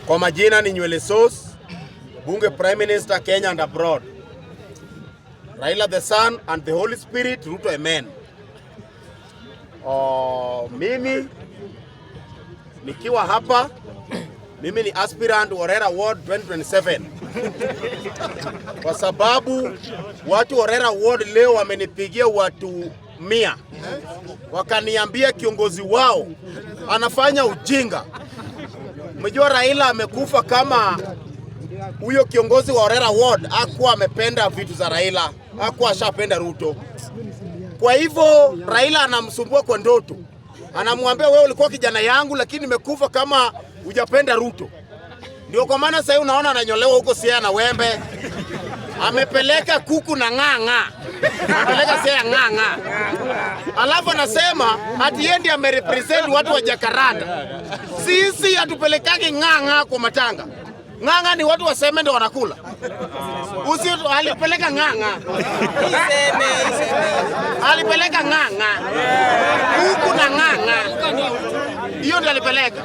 Kwa majina ni Nywele Sauce, Bunge Prime Minister Kenya and abroad. Raila the Son and the Holy Spirit, Ruto amen. Oh, mimi nikiwa hapa, mimi ni aspirant Orera Ward 2027 kwa sababu watu Orera Ward leo wamenipigia watu 100, wakaniambia kiongozi wao anafanya ujinga. Umejua Raila amekufa kama huyo kiongozi wa Orera Ward hakuwa amependa vitu za Raila, hakuwa ashapenda Ruto. Kwa hivyo Raila anamsumbua kwa ndoto, anamwambia wewe ulikuwa kijana yangu, lakini nimekufa kama hujapenda Ruto. Ndio kwa maana sasa unaona ananyolewa huko Siaya na wembe, amepeleka kuku na ng'ang'a, amepeleka Siaya ng'ang'a, alafu anasema ati yeye ndiye amerepresent watu wa Jakaranda. Sisi hatupelekagi ng'ang'a kwa matanga. Ng'ang'a ni watu waseme ndio wanakula. Usi alipeleka ng'ang'a, alipeleka ng'ang'a kuku na ng'ang'a, hiyo ndio alipeleka.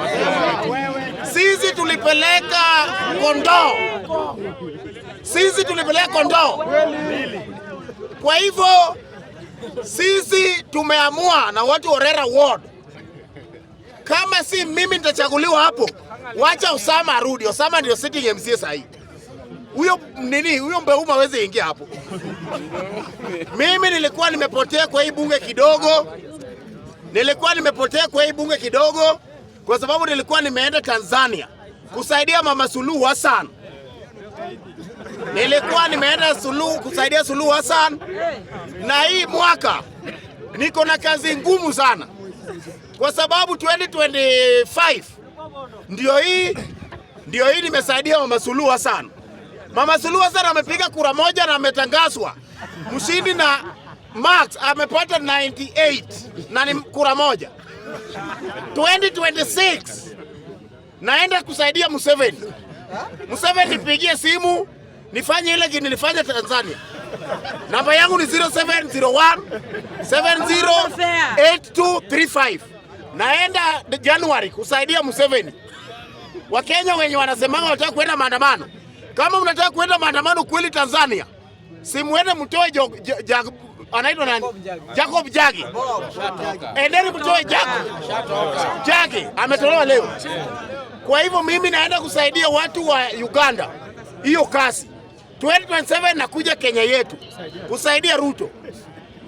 Sisi tulipeleka kondoo, sisi tulipeleka kondoo. Kwa hivyo sisi tumeamua na watu wa Orera Ward, kama si mimi nitachaguliwa hapo, wacha Osama arudi. Osama ndio sitting MCA sahii. Huyo nini, huyo Mbeuma hawezi ingia hapo. Mimi nilikuwa nimepotea kwa hii bunge kidogo, nilikuwa nimepotea kwa hii bunge kidogo kwa sababu nilikuwa nimeenda Tanzania kusaidia Mama Suluhu Hassan. Nilikuwa nimeenda Suluhu kusaidia Suluhu Hassan, na hii mwaka niko na kazi ngumu sana kwa sababu 2025 ndio hii nimesaidia Mama Suluhu Hassan. Mama Suluhu Hassan amepiga kura moja na ametangazwa mshindi na Max amepata 98 na ni kura moja. 2026 naenda kusaidia Museveni. Museveni nipigie simu nifanye ile kitu nilifanya Tanzania. Namba yangu ni 0701 708235. Naenda January kusaidia Museveni. Wakenya wenye wanasemanga wanataka kwenda maandamano, kama mnataka kwenda maandamano kweli Tanzania, si muende mtoe anaitwa nani? Jacob Jagi. Endeni mtoe Jacob Jagi, ametolewa leo. Kwa hivyo mimi naenda kusaidia watu wa Uganda hiyo kazi. 2027 nakuja Kenya yetu kusaidia Ruto.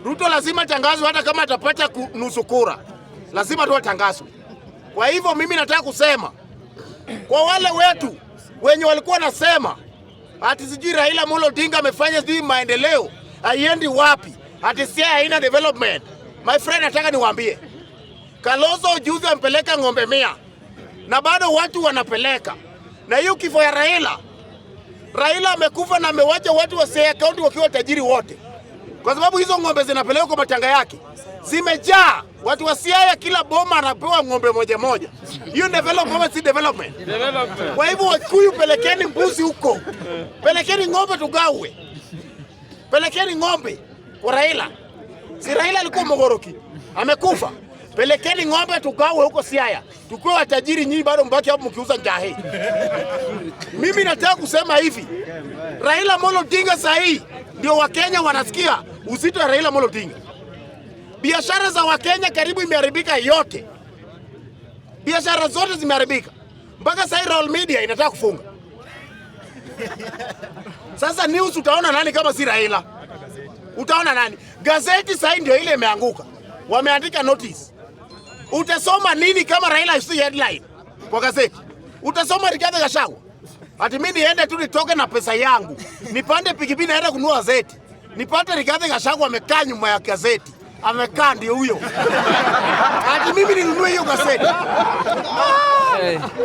Ruto lazima tangazwe, hata kama atapata nusu kura, lazima tu atangazwe. Kwa hivyo mimi nataka kusema kwa wale wetu wenye walikuwa nasema ati sijui Raila Amolo Odinga amefanya sijui maendeleo haiendi wapi, ati Siaya haina development. My friend, nataka niwaambie, Kalonzo juzi ampeleka ng'ombe 100 na bado watu wanapeleka, na hiyo kifo ya Raila, Raila amekufa na amewacha watu wa Siaya County wakiwa tajiri wote, kwa sababu hizo ng'ombe zinapelekwa kwa matanga yake zimejaa. Watu wa Siaya kila boma anapewa ng'ombe moja moja. Hiyo development si development? Kwa hivyo Wakikuyu, pelekeni mbuzi huko, pelekeni ng'ombe tugawe, pelekeni ng'ombe kwa Raila. Si Raila alikuwa Mogoroki, amekufa. Pelekeni ng'ombe tugawe huko Siaya, tukiwa watajiri, nyinyi bado mbaki hapo mkiuza njahe. Mimi nataka kusema hivi, Raila Amolo Odinga saa hii ndio Wakenya wanasikia uzito wa Raila Amolo Odinga. Biashara za Wakenya karibu imeharibika yote, biashara zote zimeharibika mpaka sasa hii Royal Media inataka kufunga. Sasa news utaona nani kama si Raila? Utaona nani? Gazeti sasa ndio ile imeanguka, wameandika notice. Utasoma nini kama Raila si headline kwa gazeti? Utasoma Rigathi Gachagua? Ati mimi niende tu nitoke na pesa yangu nipande pikipiki naenda kununua gazeti, nipate Rigathi Gachagua amekaa nyuma ya gazeti, amekaa ndio huyo, ati mimi ninunue hiyo gazeti?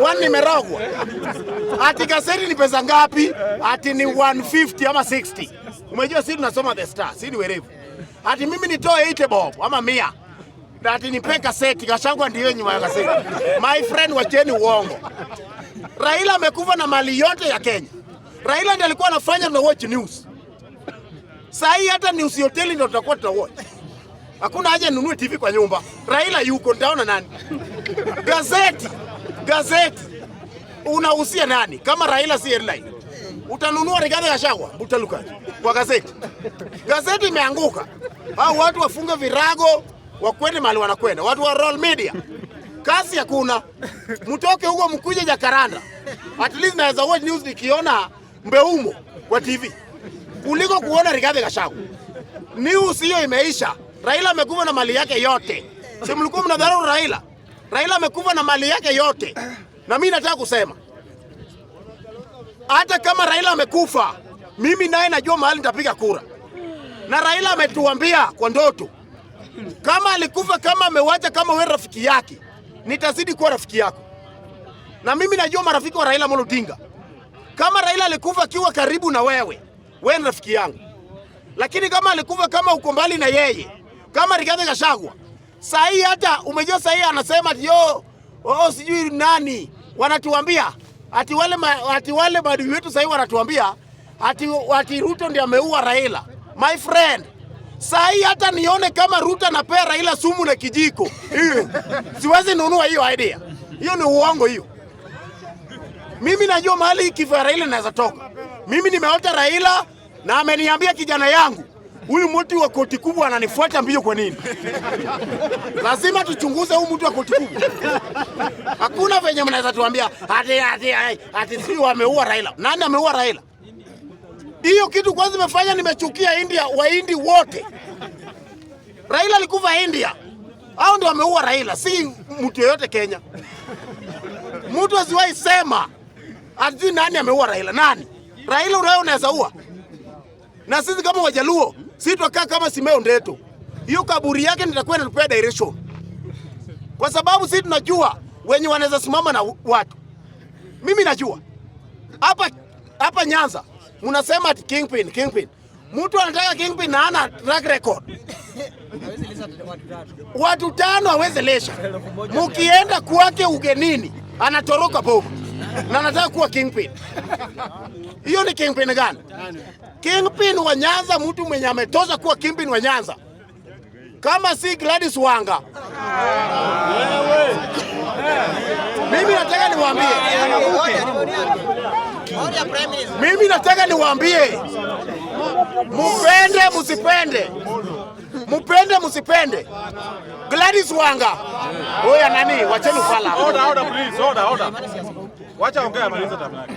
Kwani nimerogwa? Ati gazeti ni pesa ngapi? Ati ni 150 ama 60. Umejua sisi tunasoma The Star, si ni werevu. Ati mimi nitoe 80 bob ama 100 na ati nipe gazeti, Gachagua ndiyo nyuma ya gazeti. My friend, wacheni uongo. Raila amekufa na mali yote ya Kenya. Raila ndiye alikuwa anafanya tuna watch news. Saa hii hata news hoteli ndio tutakuwa tuna watch. Hakuna haja ninunue TV kwa nyumba. Raila yuko, nitaona nani? Gazeti, gazeti. Unahusia nani? Kama Raila si headline. Utanunua Rigathi Gachagua Mutalukaji kwa gazeti. Gazeti imeanguka. Hao watu wafunge virago wakwende mahali wanakwenda. Watu wa Royal Media. Kazi hakuna. Mtoke huko mkuje Jakaranda. At least naweza watch news nikiona Mbeumo kwa TV kuliko kuona Rigathi Gachagua. News hiyo imeisha. Raila amekufa na mali yake yote. Si mlikuwa mnadharau Raila? Raila amekufa na mali yake yote. Na mimi nataka kusema hata kama Raila amekufa, mimi naye najua mahali nitapiga kura. Na Raila ametuambia kwa ndoto, kama alikufa, kama amewacha, kama wewe rafiki yake, nitazidi kuwa rafiki yako. Na mimi najua marafiki wa Raila Amolo Odinga. Kama Raila alikufa akiwa karibu na wewe, wewe ni rafiki yangu. Lakini kama alikufa kama uko mbali na yeye, kama Rigathi Gachagua, sahi hata umejua sahi anasema ati yo, oh, sijui nani wanatuambia ati wale maadui wetu sahi wanatuambia ati Ruto ndiye ameua Raila. My friend, sahi hata nione kama Ruto anapea Raila sumu na kijiko, hiyo siwezi nunua hiyo idea. Hiyo ni uongo hiyo. Mimi najua mahali kifo ya Raila inaweza toka. Mimi nimeota Raila na ameniambia kijana yangu, huyu mtu wa koti kubwa ananifuata mbio kwa nini? Lazima tuchunguze huyu mtu wa koti kubwa. Hakuna venye mnaweza tuambia ati si wameua Raila. Nani ameua Raila? Hiyo kitu kwanza imefanya nimechukia India, Wahindi wote. Raila alikufa India. Hao ndio wameua Raila, si mtu yeyote Kenya. Mtu asiwahi sema ati nani ameua Raila. Nani? Raila unayo unaweza ua. Na sisi kama Wajaluo, sisi tutakaa kama Simeo Ndeto. Hiyo kaburi yake nitakuwa inatupea direction. Kwa sababu sisi tunajua wenye wanaweza simama na watu. Mimi najua. Hapa Nyanza mnasema ati kingpin, kingpin. Mtu anataka kingpin na hana track record. Watu tano hawezi lisha. Mukienda kwake ugenini anatoroka bomu na anataka kuwa kingpin. Hiyo ni kingpin gani? Kingpin wa Nyanza, mtu mwenye ametoza kuwa kingpin wa Nyanza kama si Gladys Wanga. Mimi nataka niwaambie, mimi nataka niwaambie, mupende musipende, mupende musipende, Gladys Wanga oya nani, wacheni ufala. Order, order, please. Order, order. Wacha ongea amalize time yake.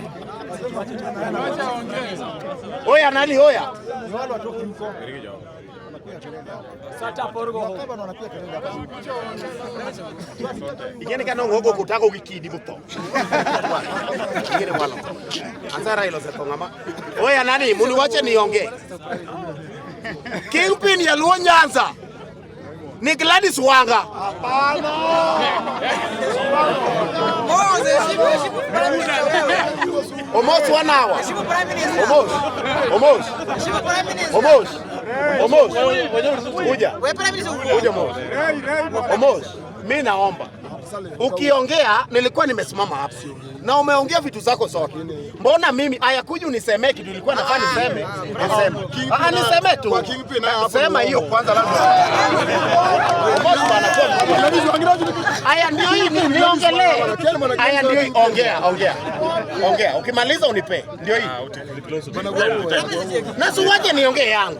Oya nani, oya. Ingene kana ngogo kutaka ukikidi buto. Ingene wala. Anza Raila osetho ng'ama. Oya nani, muniwache niongee. Kingpin ya Luo Nyanza ni Gladys Wanga. Omos one hour. Omos. Omos. Omos. Omos. Kuja. Kuja Omos. Omos. Mimi naomba ukiongea, nilikuwa nimesimama hapa na umeongea vitu zako zote. Mbona mimi aya kuja unisemee kitu nilikuwa nafaa niseme? Niseme. Ah, niseme tu. Sema hiyo kwanza lazima. Omos bana kwa mkubwa. Aya ndio hii niongelee. Aya ndio hii ongea, ongea. Ongea. Ukimaliza unipe. Ndio hii. Na siwache niongee yangu.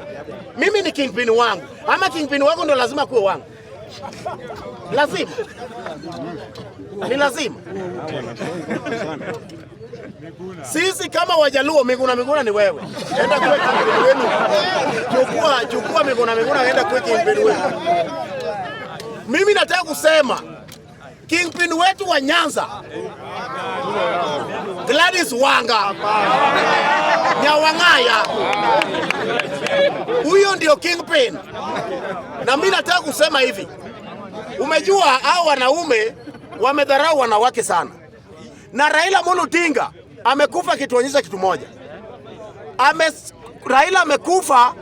Mimi ni kingpin wangu. Ama kingpin wako ndo lazima kuwe wangu. Lazima. Ni lazima. Sisi kama Wajaluo, Miguna Miguna ni wewe. Enda kuwe kingpin wenu. Chukua, chukua Miguna Miguna, enda kuwe kingpin wenu. Mimi nataka kusema kingpin wetu wa Nyanza Gladys Wanga Nyawang'aya, huyo ndio kingpin. Na mimi nataka kusema hivi, umejua hao wanaume wamedharau wanawake sana, na Raila Amolo Odinga amekufa akituonyesha kitu moja. Raila amekufa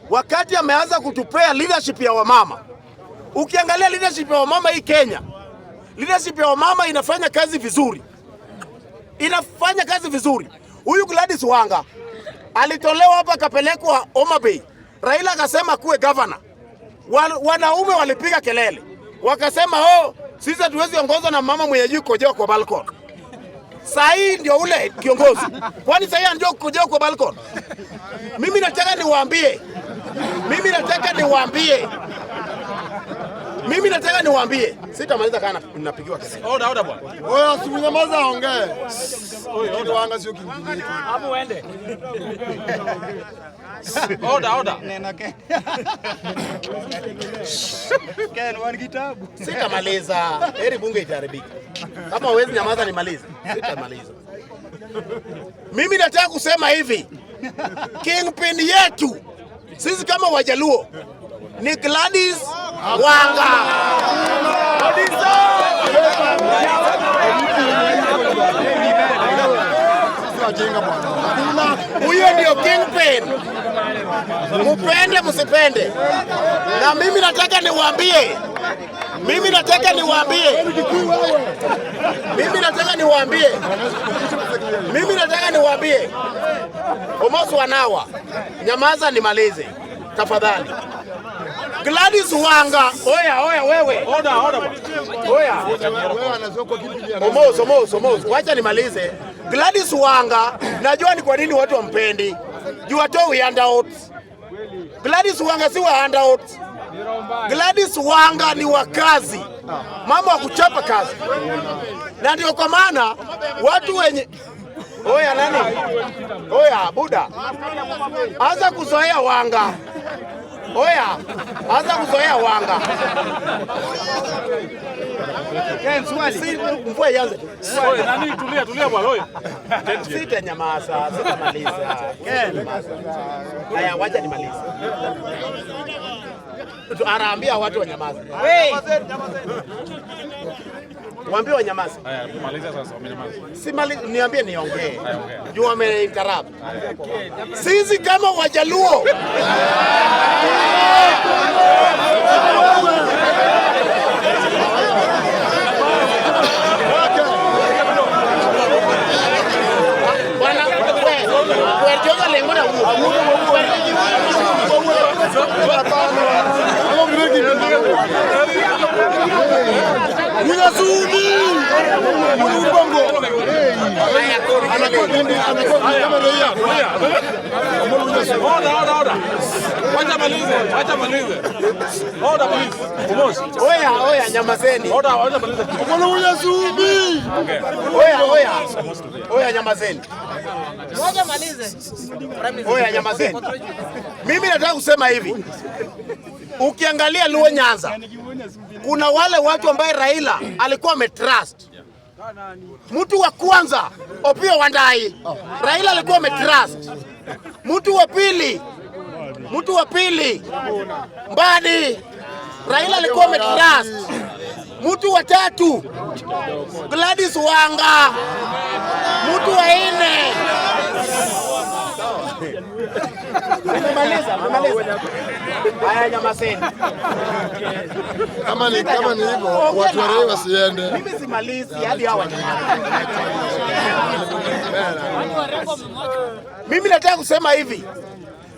wakati ameanza kutupea leadership ya wamama. Ukiangalia leadership ya wamama hii Kenya, leadership ya wamama inafanya kazi vizuri, inafanya kazi vizuri. Huyu Gladys Wanga alitolewa hapa akapelekwa Homa Bay. Raila akasema kuwe governor. Wanaume walipiga kelele wakasema, oh, sisi hatuwezi ongozwa na mama mwenye juu kojoa kwa balcony. Sahi ndio ule kiongozi. Kwani sahi ndio kuja kwa balcony? Mimi nataka niwaambie. Mimi nataka niwaambie. Mimi nataka niwaambie. Sitamaliza kana napigiwa kelele. Order, order bwana. Oya, simunyamaza aongee. Lakini Wanga sio kingine. Hapo uende. Order, order. Neno Ken. Ken wan kitabu. Sitamaliza. Heri bunge itaharibika. Kama huwezi nyamaza nimalize. Sitamaliza. Mimi nataka kusema hivi. Kingpin yetu sisi kama Wajaluo ni Gladys Wanga. Sisi wajinga bwana. Hakuna. Huyo ndio kingpin. Mupende msipende. Na mimi nataka niwaambie. Mimi nataka niwaambie. Mimi nataka niwaambie. Mimi nataka niwaambie. Omosi wanawa. Nyamaza nimalize. Tafadhali. Gladys Wanga, oya oya wewe. Order, order bwana. Oya. Wewe anazua kwa kitu ya. Omos, Omos, Omos, wacha nimalize. Gladys Wanga, najua ni kwa nini watu wampendi. Juu hatoi handouts. Gladys Wanga si wa handouts. Gladys Wanga ni wa kazi, mama wa kuchapa kazi, na ndio kwa maana watu wenye oya nani oya buda, anza kuzoea Wanga. Oya, anza kuzoea Wanga. Ken swali. Si, mvua ianze tu. Oye, nani tulia, tulia bwana, oye. Sitanyamaza, sitamaliza. Ken. Haya, wacha nimalize. Anaambia watu wanyamaze, Wait. waambie wanyamaze. Haya, maliza sasa, wamenyamaza. Simali, niambie niongee juu wame interrupt. Sisi kama Wajaluo Bwana, we joga lengo na wuo. Munyasumi. Mwenye ubongo. Anakuwa anakuwa kama raia. Order, order, order. Wacha malize, wacha malize. Order please. Omos. Oya, oya, nyamazeni. Order, wacha malize. Mwana Munyasumi. Oya, oya. Oya, nyamazeni. Ngoja malize. Oya, nyamazeni. Mimi nataka kusema hivi, ukiangalia Luo Nyanza kuna wale watu ambaye Raila alikuwa ametrust. Mtu wa kwanza Opiyo Wandayi, Raila alikuwa ametrust. Mtu wa pili, mtu wa pili Mbadi, Raila alikuwa ametrust. Mtu wa tatu Gladys Wanga, mtu wa nne Nimemaliza, nimemaliza. Haya, nyamazeni. Kama ni hivyo watu wa raia wasiende. Mimi simalizi hadi hawa jamaa. Mimi nataka kusema hivi,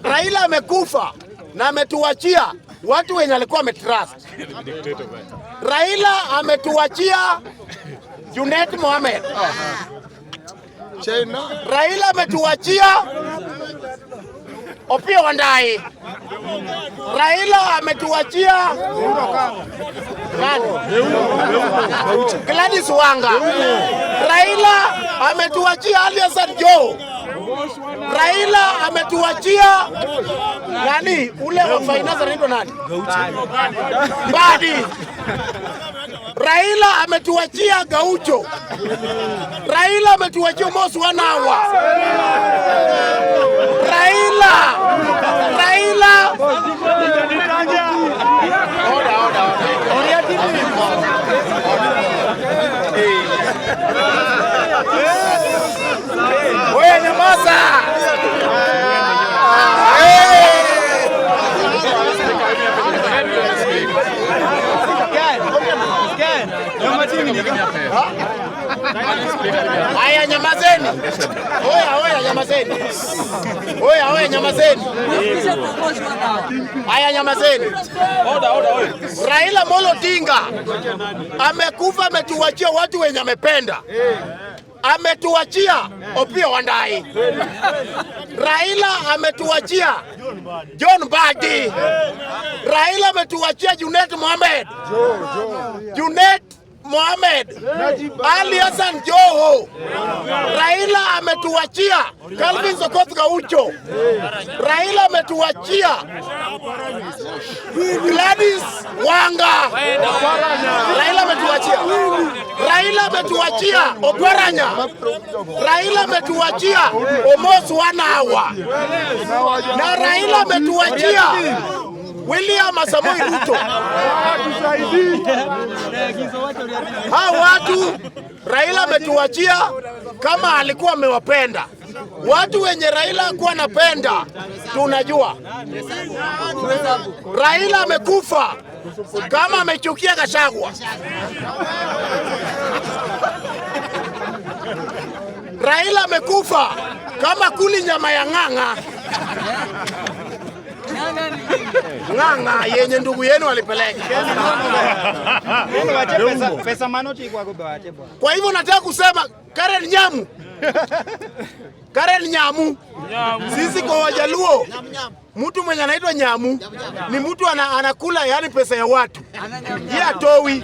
Raila amekufa na ametuachia watu wenye alikuwa ametrust. Raila ametuachia Junet Mohamed. China. Raila ametuachia Opiyo Wandayi. Raila ametuachia nani? Gladys Wanga. Raila ametuachia Ali Hassan Joho. Raila ametuachia nani? Ule wa finance anaitwa nani? Mbadi. Raila ametuachia Gaucho. Raila ametuachia Mos Wanawa. Raila Raila Order, order, order. Wewe nyamaza. Ken. Ken. Haya, nyamazeni. Oya, oya, nyamazeni. Oya, oya, nyamazeni. Haya, nyamazeni. Order, order, oye. Raila Amolo Odinga amekufa, ametuachia watu wenye amependa. Ametuachia Opiyo Wandayi. Raila ametuachia John Mbadi. Raila ametuachia Junet Mohamed. Junet Mohamed. Ali Hassan Joho. Raila ametuachia Calvin Okoth Gaucho. Raila ametuachia Gladys Wanga. Raila ametuachia. Raila ametuachia Oparanya. Raila ametuachia Amos Wanawa. Na Raila ametuachia William Samoei Ruto. Hao watu Raila ametuachia kama alikuwa amewapenda. Watu wenye Raila alikuwa anapenda tunajua. Raila amekufa kama amechukia Gachagua. Raila amekufa kama kuli nyama ya ng'ang'a. Ng'ang'a yenye ndugu yenu alipeleka. Ken wache pesa, pesa manoti kwako bawache bwana. Kwa hivyo nataka kusema Karen Nyamu, Karen Nyamu, sisi kwa Wajaluo, mtu mwenye anaitwa Nyamu ni mtu anakula yani pesa ya watu, yeye atowi.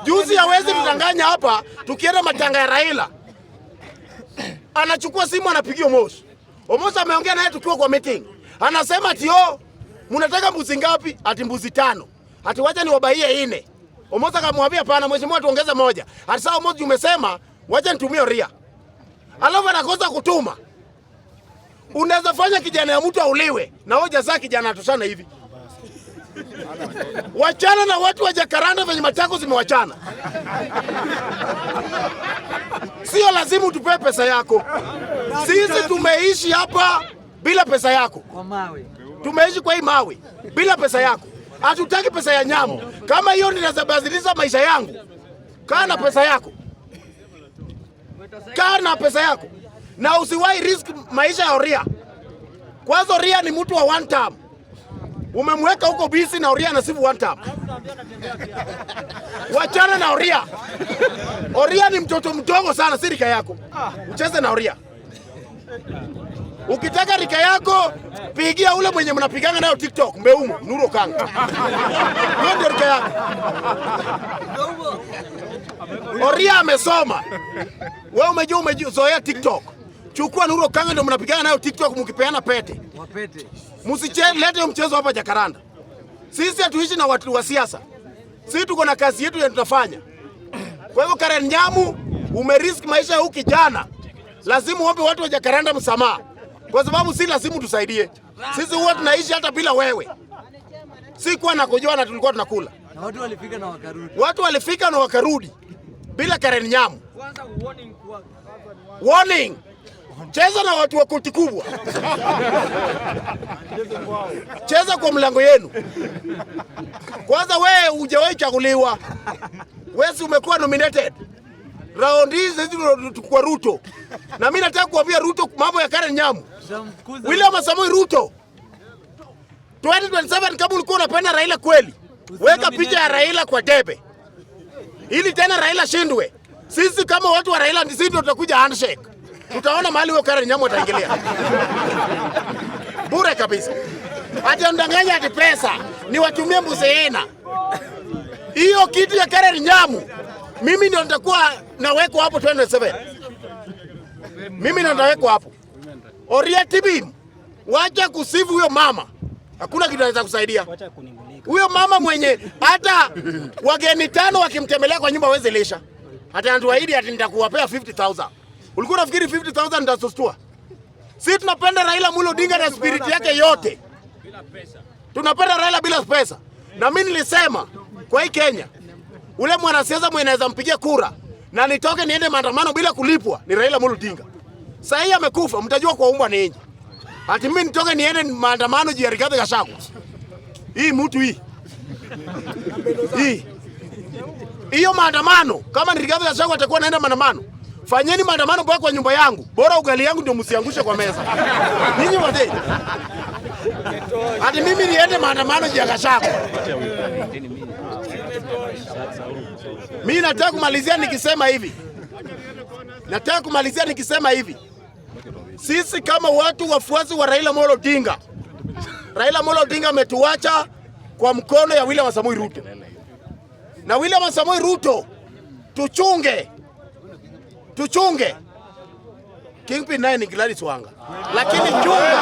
Juzi hawezi mdanganya hapa, tukienda matanga ya Raila anachukua simu anapigia Omos. Omos ameongea naye tukiwa kwa meeting, anasema ati oh, mnataka mbuzi ngapi? Ati mbuzi 5. Ati wacha niwabaie 4. Omos akamwambia hapana mheshimiwa, tuongeze moja. Ati sawa Omos, umesema wacha nitumie Oria. Alafu anakosa kutuma. Unaweza fanya kijana ya mtu auliwe na hoja za kijana atoshana hivi. Wachana na watu wa Jacaranda venye matako zimewachana. Sio lazima utupe pesa yako. Sisi tumeishi hapa bila pesa yako. Kwa mawe. Tumeishi kwa hii mawe bila pesa yako. Hatutaki pesa ya Nyamu. Kama hiyo ninazabadilisha maisha yangu. Kaa na pesa yako. Kaa na pesa yako. Na usiwahi risk maisha ya Oria. Kwanza Oria ni mtu wa one term. Umemweka huko busy na Oria anasifu one term. Wachana na Oria. Oria ni mtoto mdogo sana, si rika yako. Ucheze na Oria. Ukitaka rika yako, pigia ule mwenye mnapigana nayo TikTok, Mbeumo, Nuru Kanga. Hiyo ndio rika yako. Oria amesoma. Wewe umejua umezoea TikTok. Chukua Nuru Kanga ndio mnapigana nayo TikTok mkipeana pete. Wapete. Msichelete mchezo hapa Jacaranda. Sisi hatuishi na watu wa siasa. Sisi tuko na kazi yetu ya tunafanya. Kwa hivyo Karen Nyamu, umerisk maisha ya huyu kijana. Lazima uombe watu wa Jacaranda msamaha. Kwa sababu si lazima tusaidie. Sisi huwa tunaishi hata bila wewe. Si kwa na kujua na tulikuwa tunakula. Na watu walifika na wakarudi. Watu walifika na wakarudi bila Karen Nyamu. Kwanza warning kwa Warning. Cheza na watu wa koti kubwa. Cheza kwa mlango yenu. Kwanza wewe hujawahi chaguliwa. Wewe si umekuwa nominated. Round hii sisi kwa Ruto. Na mimi nataka kuambia Ruto mambo ya Karen Nyamu. William Samoei Ruto. 2027 kama ulikuwa unapenda Raila kweli, weka picha ya Raila kwa debe. Ili tena Raila shindwe. Sisi kama watu wa Raila sisi ndio tutakuja handshake. Tutaona mahali huyo Karen Nyamu ataingilia. Bure kabisa. Ati ndanganya ati pesa ni watumie mbuzeena. Hiyo kitu ya Karen Nyamu mimi ndio nitakuwa nawekwa hapo 2027. Mimi ndio nitawekwa hapo. Oria Tibim, wacha kusifu huyo mama. Hakuna kitu anaweza kusaidia. Wacha kunimulika. Huyo mama mwenye hata wageni 5 wakimtembelea kwa nyumba hawezi lisha. Hata anatuahidi ati nitakuwapea 50,000. Ulikuwa unafikiri 50,000 nitasustua? Sisi tunapenda Raila Amolo Odinga na spirit yake yote. Tunapenda Raila bila pesa. Na mimi nilisema kwa hii Kenya, ule mwanasiasa mwenye anaweza mpigia kura na nitoke niende maandamano bila kulipwa ni Raila Amolo Odinga. Sasa hii amekufa, mtajua kwa umbwa ni nje. Ati mimi nitoke niende maandamano juu ya Rigathi Gachagua. Hii mtu hii. Hii. Hiyo maandamano kama ni Rigathi Gachagua atakuwa anaenda maandamano. Fanyeni maandamano mpaka kwa nyumba yangu. Bora ugali yangu ndio msiangushe kwa meza. Ninyi wazee. Ati mimi niende maandamano juu ya Gachagua. Mimi nataka kumalizia nikisema hivi. Nataka kumalizia nikisema hivi, sisi kama watu wafuasi wa Raila Amolo Odinga, Raila Amolo Odinga ametuacha kwa mkono ya William Samoei Ruto, na William Samoei Ruto tuchunge, tuchunge. Kingpin naye ni Gladys Wanga, lakini chunga.